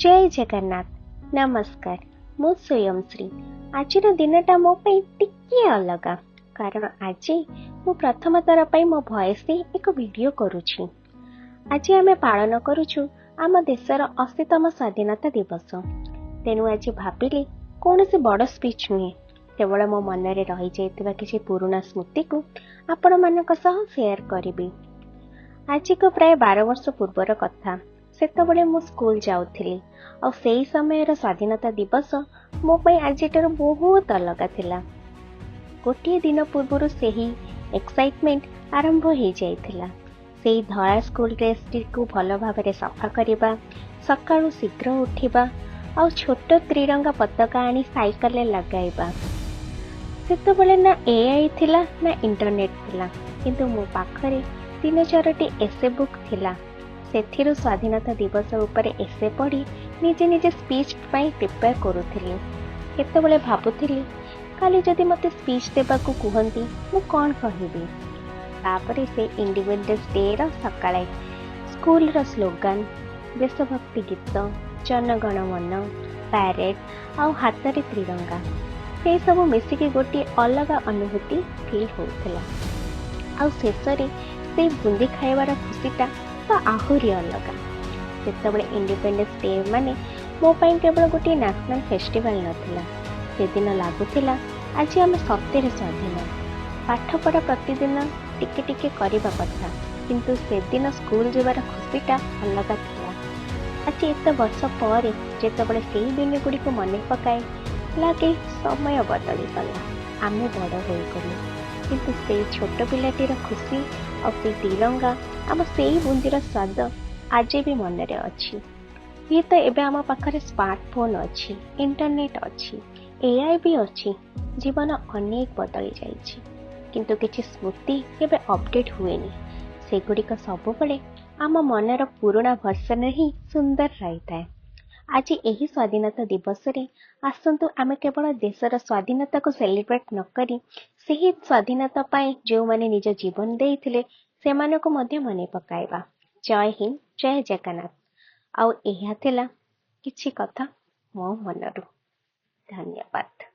ଜୟ ଜଗନ୍ନାଥ। ନମସ୍କାର, ମୁଁ ସ୍ୱୟଂଶ୍ରୀ। ଆଜିର ଦିନଟା ମୋ ପାଇଁ ଟିକିଏ ଅଲଗା, କାରଣ ଆଜି ମୁଁ ପ୍ରଥମ ଥର ପାଇଁ ମୋ ଭଏସ୍ ଦେଇ ଏକ ଭିଡ଼ିଓ କରୁଛି। ଆଜି ଆମେ ପାଳନ କରୁଛୁ ଆମ ଦେଶର 80ତମ ସ୍ୱାଧୀନତା ଦିବସ। ତେଣୁ ଆଜି ଭାବିଲି କୌଣସି ବଡ଼ ସ୍ପିଚ୍ ନୁହେଁ, କେବଳ ମୋ ମନରେ ରହିଯାଇଥିବା କିଛି ପୁରୁଣା ସ୍ମୃତିକୁ ଆପଣମାନଙ୍କ ସହ ସେୟାର କରିବି। ଆଜିକୁ ପ୍ରାୟ 12 ବର୍ଷ ପୂର୍ବର କଥା। ସେତେବେଳେ ମୁଁ ସ୍କୁଲ ଯାଉଥିଲି, ଆଉ ସେଇ ସମୟର ସ୍ୱାଧୀନତା ଦିବସ ମୋ ପାଇଁ ଆଜିଠାରୁ ବହୁତ ଅଲଗା ଥିଲା। ଗୋଟିଏ ଦିନ ପୂର୍ବରୁ ସେହି ଏକ୍ସାଇଟମେଣ୍ଟ ଆରମ୍ଭ ହେଇଯାଇଥିଲା। ସେଇ ଧଳା ସ୍କୁଲ ଡ୍ରେସଟିକୁ ଭଲ ଭାବରେ ସଫା କରିବା, ସକାଳୁ ଶୀଘ୍ର ଉଠିବା ଆଉ ଛୋଟ ତ୍ରିରଙ୍ଗା ପତାକା ଆଣି ସାଇକେଲରେ ଲଗାଇବା। ସେତେବେଳେ ନା ଏଆଇ ଥିଲା, ନା ଇଣ୍ଟରନେଟ୍ ଥିଲା, କିନ୍ତୁ ମୋ ପାଖରେ ତିନି ଚାରୋଟି ଏସେ ବୁକ୍ ଥିଲା। ସେଥିରୁ ସ୍ୱାଧୀନତା ଦିବସ ଉପରେ ଏସେ ପଢ଼ି ନିଜେ ନିଜେ ସ୍ପିଚ୍ ପାଇଁ ପ୍ରିପେୟାର କରୁଥିଲି। କେତେବେଳେ ଭାବୁଥିଲି, କାଲି ଯଦି ମୋତେ ସ୍ପିଚ୍ ଦେବାକୁ କୁହନ୍ତି, ମୁଁ କ'ଣ କହିବି? ତାପରେ ସେ ଇଣ୍ଡିପେଣ୍ଡେନ୍ସ ଡେର ସକାଳେ ସ୍କୁଲର ସ୍ଲୋଗାନ, ଦେଶଭକ୍ତି ଗୀତ, ଜନଗଣ ମନ, ପ୍ୟାରେଡ୍ ଆଉ ହାତରେ ତ୍ରିରଙ୍ଗା, ସେସବୁ ମିଶିକି ଗୋଟିଏ ଅଲଗା ଅନୁଭୂତି ଫିଲ୍ ହେଉଥିଲା। ଆଉ ଶେଷରେ ସେଇ ବୁନ୍ଦି ଖାଇବାର ଖୁସିଟା ତ ଆହୁରି ଅଲଗା। ସେତେବେଳେ ଇଣ୍ଡିପେଣ୍ଡେନ୍ସ ଡେ ମାନେ ମୋ ପାଇଁ କେବଳ ଗୋଟିଏ ନ୍ୟାସନାଲ୍ ଫେଷ୍ଟିଭାଲ ନଥିଲା। ସେଦିନ ଲାଗୁଥିଲା ଆଜି ଆମେ ସତରେ ସ୍ୱାଧୀନ। ପାଠପଢ଼ା ପ୍ରତିଦିନ ଟିକେ ଟିକେ କରିବା କଥା, କିନ୍ତୁ ସେଦିନ ସ୍କୁଲ ଯିବାର ଖୁସିଟା ଅଲଗା ଥିଲା। ଆଜି ଏତେ ବର୍ଷ ପରେ ଯେତେବେଳେ ସେଇ ଦିନଗୁଡ଼ିକୁ ମନେ ପକାଏ, ଲାଗେ ସମୟ ବଦଳିଗଲା, ଆମେ ବଡ଼ ହୋଇଗଲୁ, କିନ୍ତୁ ସେଇ ଛୋଟ ପିଲାଟିର ଖୁସି ଆଉ ସେଇ ତିରଙ୍ଗା, ଆମ ସେଇ ବୁନ୍ଦିର ସ୍ୱାଦ ଆଜି ବି ମନରେ ଅଛି। ହୁଏତ ଏବେ ଆମ ପାଖରେ ସ୍ମାର୍ଟଫୋନ୍ ଅଛି, ଇଣ୍ଟରନେଟ୍ ଅଛି, ଏଆଇ ବି ଅଛି, ଜୀବନ ଅନେକ ବଦଳି ଯାଇଛି, କିନ୍ତୁ କିଛି ସ୍ମୃତି କେବେ ଅପଡେଟ୍ ହୁଏନି। ସେଗୁଡ଼ିକ ସବୁବେଳେ ଆମ ମନର ପୁରୁଣା ଭର୍ସନରେ ହିଁ ସୁନ୍ଦର ରହିଥାଏ। ଆଜି ଏହି ସ୍ୱାଧୀନତା ଦିବସରେ ଆସନ୍ତୁ ଆମେ କେବଳ ଦେଶର ସ୍ୱାଧୀନତାକୁ ସେଲିବ୍ରେଟ୍ ନ କରି ସେହି ସ୍ୱାଧୀନତା ପାଇଁ ଯେଉଁମାନେ ନିଜ ଜୀବନ ଦେଇଥିଲେ, ସେମାନଙ୍କୁ ମଧ୍ୟ ମନେ ପକାଇବା। ଜୟ ହିନ୍ଦ, ଜୟ ଜଗନ୍ନାଥ। ଆଉ ଏହା ଥିଲା କିଛି କଥା ମୋ ମନରୁ। ଧନ୍ୟବାଦ।